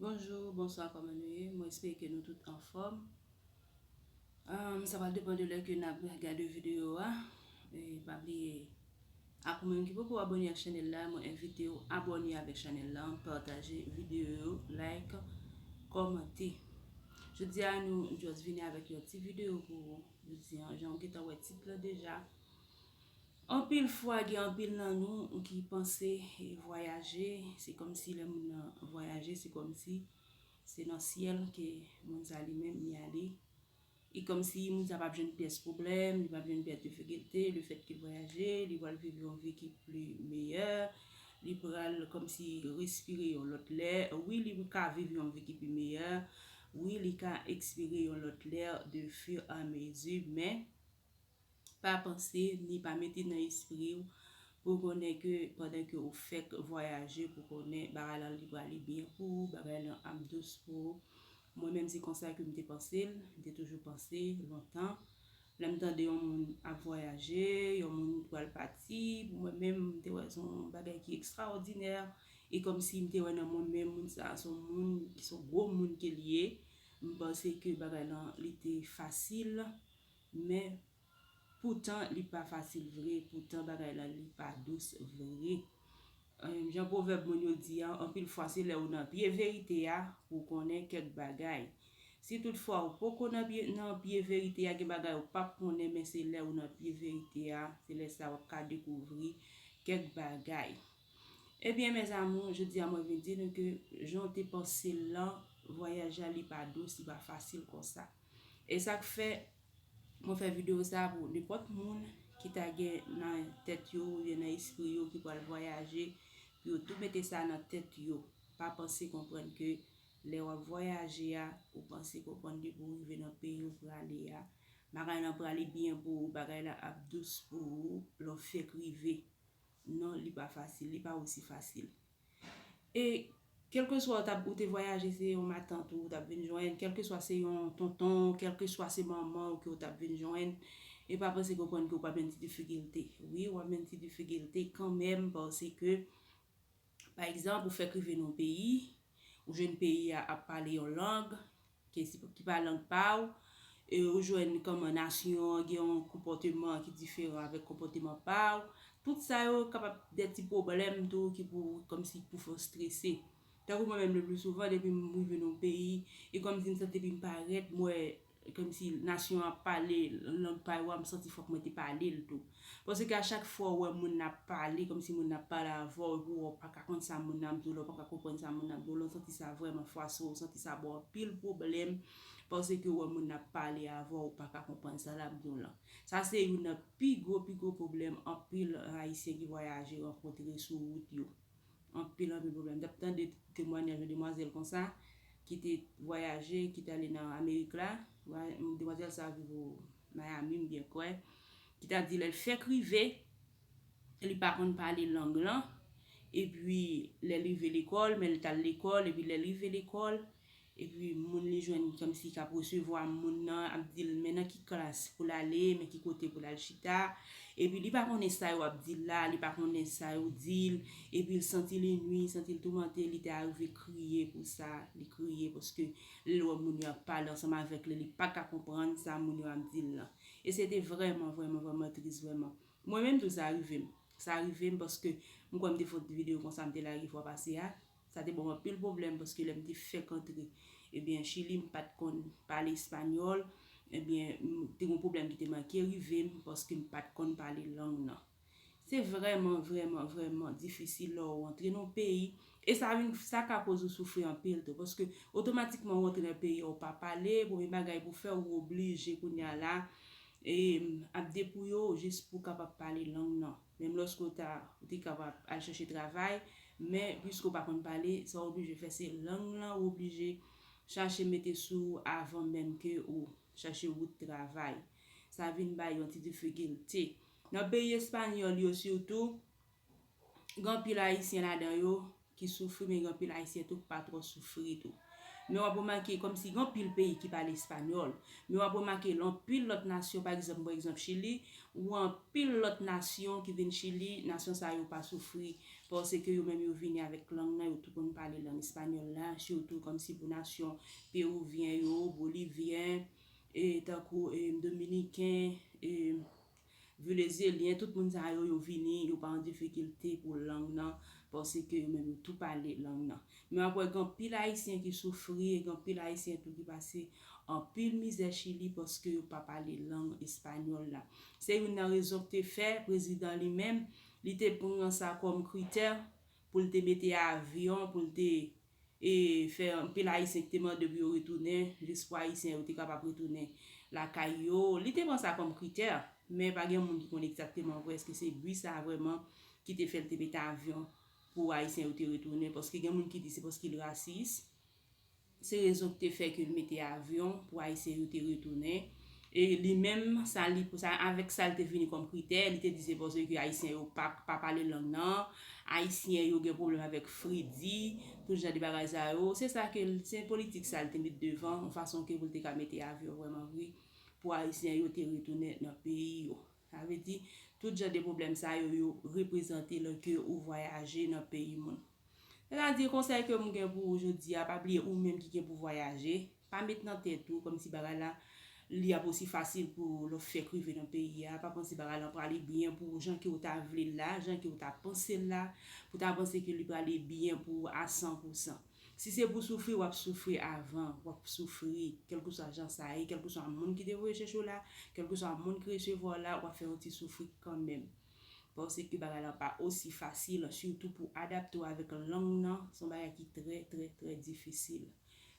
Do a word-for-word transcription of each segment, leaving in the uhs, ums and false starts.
Bonjou, bonswa, kòman nou ye? Mwen espere ke nou tout anfòm. Ahn, sa va depann de lè ke n ap gade videyo a. E pa bliye, ak ou menm ki poko abòne ak chanèl la, mwen envite w abòne avèk chanèl la, pataje videyo yo, like, kòmante. Jodi a, nou just vini avèk yon ti videyo pou ou. Jodi a, jan w gentan wè tit la deja, anpil fwa, gen anpil nan nou ki panse e vwayaje, se kòmsi lè moun nan vwayaje, se kòmsi se nan syèl ke moun sa li menm li ale. E kòmsi moun sa p ap jwenn pyès pwoblèm, li p ap jwenn pyès difikilte, lefètke l vwayaje, li pral viv yon vi ki pli meyè, li pral kòmsi respire yon lòt lè. Wi, li ka viv yon vi ki pi meyè. Wi, li ka ekspire yon lòt lè de fur et à mesure, men pa panse ni pa mete nan espri w pou konnen ke pandan ke ou fèk vwayaje, pou konnen bagay lan li prale byen pou ou, bagay lan ap dous pou ou. Mwen menm, se konsa ke m te panse l, m te toujou panse lontan. Lè m tande yon moun ap vwayaje, yon moun pral pati, pou mwen menm, m te wè se yon bagay ki ekstraòdinè. E kòmsi m te wè nan mwen menm, moun sa a se yon moun ki se yon gwo moun ke l ye. M panse ke bagay lan, li te fasil, men poutan li pa fasil vre, poutan bagay lan li pa dous vre. Em, jan pwovèb moun yo di a, anpil fwa se lè ou nan pye verite a pou w konnen kèk bagay. Si toutfwa ou poko nan pye, nan pye verite a, gen bagay ou p ap konnen, men se lè ou nan pye verite a, se lè sa w ap ka dekouvri kèk bagay. Ebyen, mes amours, jodi a mwen vin di nou ke jan w te panse l lan, vwayaj la li pa dous, li pa fasil konsa. E sa k fè mwen fè videyo sa pou nenpòt moun ki ta gen nan tèt yo oubyen nan espri yo ki pral vwayaje, pou yo tou mete sa nan tèt yo. Pa panse konprann ke lè w ap vwayaje a, ou panse konprann depi w rive nan peyi w prale a, bagay lan prale byen pou ou, bagay lan ap dous pou ou, lè w fèk rive. Non, li pa fasil, li pa osi fasil. E kèlkeswa ou t ap, ou te vwayaje, se yon matant ou t ap vin jwenn, kèlkeswa se yon tonton, kèlkeswa se manman w ke w t ap vin jwenn, e pa panse konprann ke w p ap jwenn ti difikilte. Wi, w ap jwenn ti difikilte kanmenm, paske, pa egzanp, ou fèk rive nan yon peyi, ou jwenn peyi a ap pale yon lang, ke si, ki pa lang pa w, e ou jwenn kòman nasyon an gen yon konpòteman ki diferan avèk konpòteman pa w. Tout sa yo kapab de ti pwoblèm tou ki pou, kòmsi pou fè w strese. Tankou mwen menm, le pli souvan, depi m rive nan yon peyi, e kòmsi m santi depi m parèt, m wè kòmsi nasyon an ap pale lang pa yo a, m santi fòk mwen te pale l tou. Paske a chak fwa ou wè moun nan ap pale, kòmsi moun nan ap pale avè w, epi w pa ka konn sa moun nan ap di w la, w pa ka konprann sa moun nan ap di w la, w santi sa vrèman fwase w, w santi sa ba w anpil pwoblèm, paske ou wè moun nan ap pale avè w, ou pa ka konprann sa l ap di w lan. Sa se youn nan pi gwo, pi gwo pwoblèm anpil Ayisyen ki vwayaje rankontre sou wout yo. Anpil, anpil pwoblèm. M t ap tande temwayaj yon demwazèl konsa, ki te vwayaje, ki t ale nan Amerik la. Demwazèl sa a viv o Miami, m byen kwè. Ki ta di lè l fèk rive, li pa konn pale lang lan. Epi, lè l rive lekòl, men l t al lekòl, epi lè l rive lekòl, epi moun li jwenn kòmsi k ap resevwa moun nan, ap di l men nan ki klas pou l ale, men ki kote pou l al chita. Epi li pa konnen sa yo ap di l la, li pa konnen sa yo di l, epi l santi l inui, santi l toumante, li te arive kriye pou sa, li kriye paske lè l wè moun yo ap pale ansanm avèk li, li pa ka konprann sa moun yo ap di l lan. E se te vrèman, vrèman, vrèman tris, vrèman. Mwen menm tou sa rive m. Sa rive m paske m kwè m te fè yon ti videyo konsa m te lage fwa pase a. Sa te ban m anpil pwoblèm paske lè m te fèk antre, ebyen, Chili, m pa t konn pale espanyòl, ebyen, m te gen yon pwoblèm ki te manke rive m paske m pa t konn pale lang nan. Se vrèman, vrèman, vrèman difisil lè w antre nan yon peyi. E sa vin, sa ka koz ou soufri anpil tou. Paske otomatikman ou antre nan peyi a, ou pa pale, premye bagay pou fè, ou oblije kounye a la, e, ap depouye w jis pou w kapab pale lang nan. Menm lòske w ta, ou te kapab al chèche travay, men piske w pa konn pale, sa w oblije fè se lang lan, ou oblije chache mete sou ou avan menm ke ou chache wout travay. Sa vin bay yon ti difikilte. Nan peyi espanyòl yo sitou, gen anpil Ayisyen ladan yo ki soufri, men gen anpil Ayisyen tou ki pa twò soufri tou. Men w ap remake kòmsi gen anpil peyi ki pale espanyòl. Men w ap remake nan anpil lòt nasyon, pa egzanp, mwen egzanp Chili, ou anpil lòt nasyon ki vin Chili, nasyon sa yo pa soufri. Paske yo menm yo vini avèk lang nan, yo tou konn pale lang espanyòl la, sitou kòmsi pou nasyon pewouvyen yo, bolivyen, e tankou e, dominiken, e venezelyen, tout moun sa yo, yo vini, yo pa an difikilte pou lang nan, paske yo menm yo tou pale lang nan. Men w ap wè gen anpil ayisyen ki soufri, e gen anpil ayisyen tou ki pase anpil mizè Chili paske yo pa pale lang espanyòl la. Se youn nan rezon ki te fè prezidan li menm, li te pran sa kòm kritè pou l te mete avyon, pou l te e fè anpil ayisyen ki te mande pou yo retounen, jis pou ayisyen yo te kapab retounen lakay yo. Li te pran sa kòm kritè, men pa gen moun ki konn egzakteman vre èske se bi sa vrèman ki te fè l te mete avyon pou ayisyen yo te retounen, paske gen moun ki di se paske l rasis. Se rezon ki te fè ke l mete avyon pou ayisyen yo te retounen. E li menm, sa li, sa, avèk sa l te vini kòm kritè, li te di se paske ayisyen yo pa, pa pale lang nan, ayisyen yo gen pwoblèm avèk fredi, tout jan de bagay sa yo. Se sa ke l, se politik sa l te met devan, yon fason ke pou l te ka mete avyon vrèman vre, pou ayisyen yo te retounen nan peyi yo. Sa vle di, tout jan de pwoblèm sa yo, yo reprezante lè ke ou vwayaje nan peyi moun. Sètadi, konsèy ke m gen pou ou jodi a, pa bliye ou menm ki gen pou vwayaje, pa met nan tèt ou kòmsi bagay la, li ap osi fasil pou lè w fèk rive nan peyi a, pa panse bagay la prale byen pou ou jan ke w ta vle l la, jan ke w ta panse l la, pou w ta panse ke li prale byen pou ou a san pou san. Si se pou soufri, w ap soufri avan, w ap soufri, kèlkeswa jan sa ye, kèlkeswa moun ki te voye chèche w la, kèlkeswa moun ki resevwa w la, w ap fè yon ti soufri kanmenm. Paske bagay la pa osi fasil, sitou pou adapte w avèk lang nan, se yon bagay ki trè, trè, trè difisil.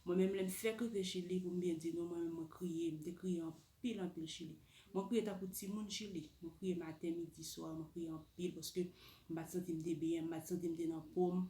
Mwen menm, lè m fèk rive Chili, pou m byen di nou, mwen menm, mwen kriye, m te kriye anpil, anpil Chili. Mwen kriye tankou timoun Chili. Mwen kriye maten, midi, swa, mwen kriye anpil paske m pa t santi m te byen, m pa t santi m te nan po m.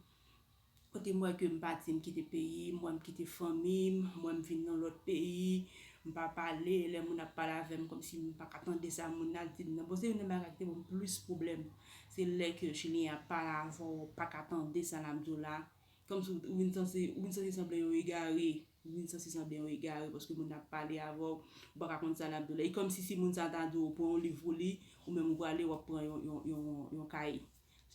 Kote m wè ke m pati, m kite peyi m, m wè m kite fanmi m, m wè m vin nan lòt peyi, m pa pale, lè moun ap pale avè m kòmsi m pa ka tande sa moun nan ap di m nan. Bon, se youn nan bagay ki te ban m plis pwoblèm. Se lè ke Chiliyen ap pale avè w, ou pa ka tande sa l ap di w la. Kòmsi ou, ou vin sanse, ou vin sanse sanble yon egare, ou vin sanse sanble yon egare, paske moun nan ap pale avè w, ou pa ka konn sa l ap di w la. E kòmsi si moun sa ta di w pran yon liv pou li, ou menm ou prale, w ap pran yon, yon, yon, yon kaye.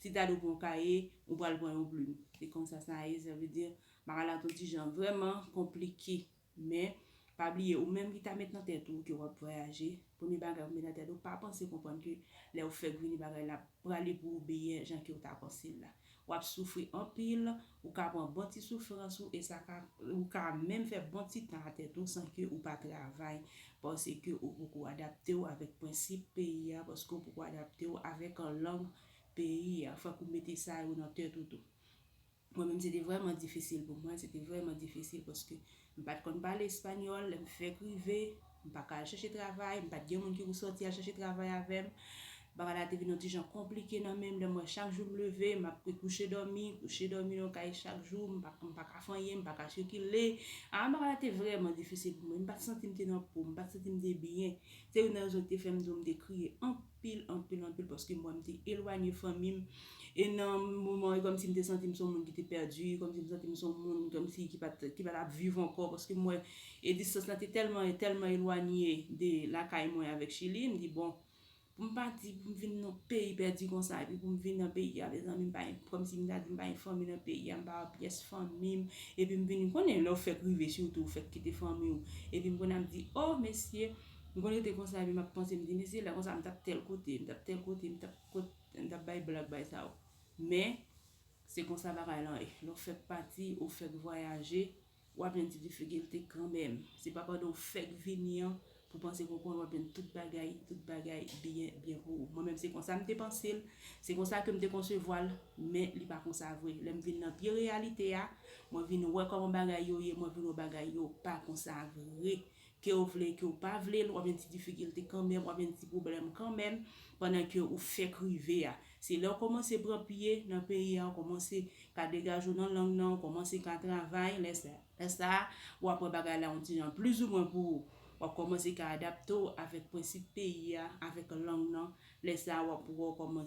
Si ta di w pran yon kaye, ou pral pran yon plim. Se konsa sa ye, sa vle di, bagay la t on ti jan vrèman konplike. Men, pa bliye, ou menm ki ta met nan tèt ou ke w ap vwayaje, premye bagay ou met nan tèt ou, pa panse konprann ke lè w fèk vini bagay la prale pou ou byen jan ke w ta panse l la. W ap soufri anpil, ou ka pran bon ti soufrans ou, e sa ka, ou ka menm fè bon ti tan a tèt ou san ke ou pa travay, paske ou poko adapte w avèk prensip peyi a, paske ou poko adapte w avèk lang peyi a. Fòk ou mete sa yo nan tèt ou tou. Mwen menm, se te vrèman difisil pou mwen, se te vrèman difisil paske m pa t konn pale espanyòl, lè m fèk rive, m pa ka al chèche travay, m pa t gen moun ki pou sòti al chèche travay avè m. Bagay la te vin yon ti jan konplike nan men m, lè m wè chak jou m leve, m ap kouche dòmi, kouche dòmi nan kay chak jou, m pa, m pa ka fè anyen, m pa ka sikile. A, bagay la te vrèman difisil pou mwen, m pa t santi m te nan po m, m pa t santi m te byen. Se youn nan rezon ki te fè m di w m te kriye anpil, anpil, anpil, paske m wè m te elwanye fanmi m. E nan moman, e kòmsi m te santi m se yon moun ki te pèdi, kòmsi m santi m se yon moun, kòmsi ki pa t, ki pa t ap viv ankò, paske m wè, e distans lan te tèlman, tèlman elwanye de lakay mwen avèk Chili, m di, bon, pou m pati, pou m vin nan peyi pèdi konsa, epi pou m vin nan peyi a, mezanmi, m pa gen, kòmsi m ta di m pa gen fanmi nan peyi a, m pa wè pyès fanmi m, epi m vin, ou konnen, lè w fèk rive, sitou, ou fèk kite fanmi w, epi m konn ap di, o, mesye, m konn rete konsa, epi m ap panse, m di, mesye, lè konsa, m t ap tèl kote, m t ap tèl kote, m t ap kot-, m t ap bay blag, bay sa yo. Men, se konsa bagay lan ye. Lè w fèk pati, ou fèk vwayaje, w ap jwenn ti difikilte kanmenm. Se pa pandan w fèk vini an, pou panse konprann, w ap jwenn tout bagay, tout bagay byen, byen pou ou. Mwen menm, se konsa m te panse l, se konsa ke m te konsevwa l, men li pa konsa vre. Lè m vin nan pye reyalite a, mwen vin wè kòman bagay yo ye, mwen vin wè bagay yo pa konsa vre. Ke w vle, ke w pa vle l, w ap jwenn ti difikilte kanmenm, w ap jwenn ti pwoblèm kanmenm, pandan ke ou fèk rive a. Se lè w kòmanse pran pye nan peyi a, w kòmanse ka degaje w nan lang nan, w kòmanse ka travay, lè sa, lè sa a, w ap wè bagay la yon ti jan plizoumwen pou ou. W ap kòmanse ka adapte w avèk prensip peyi a, avèk lang nan. Lè sa a, w ap wè w kòmanse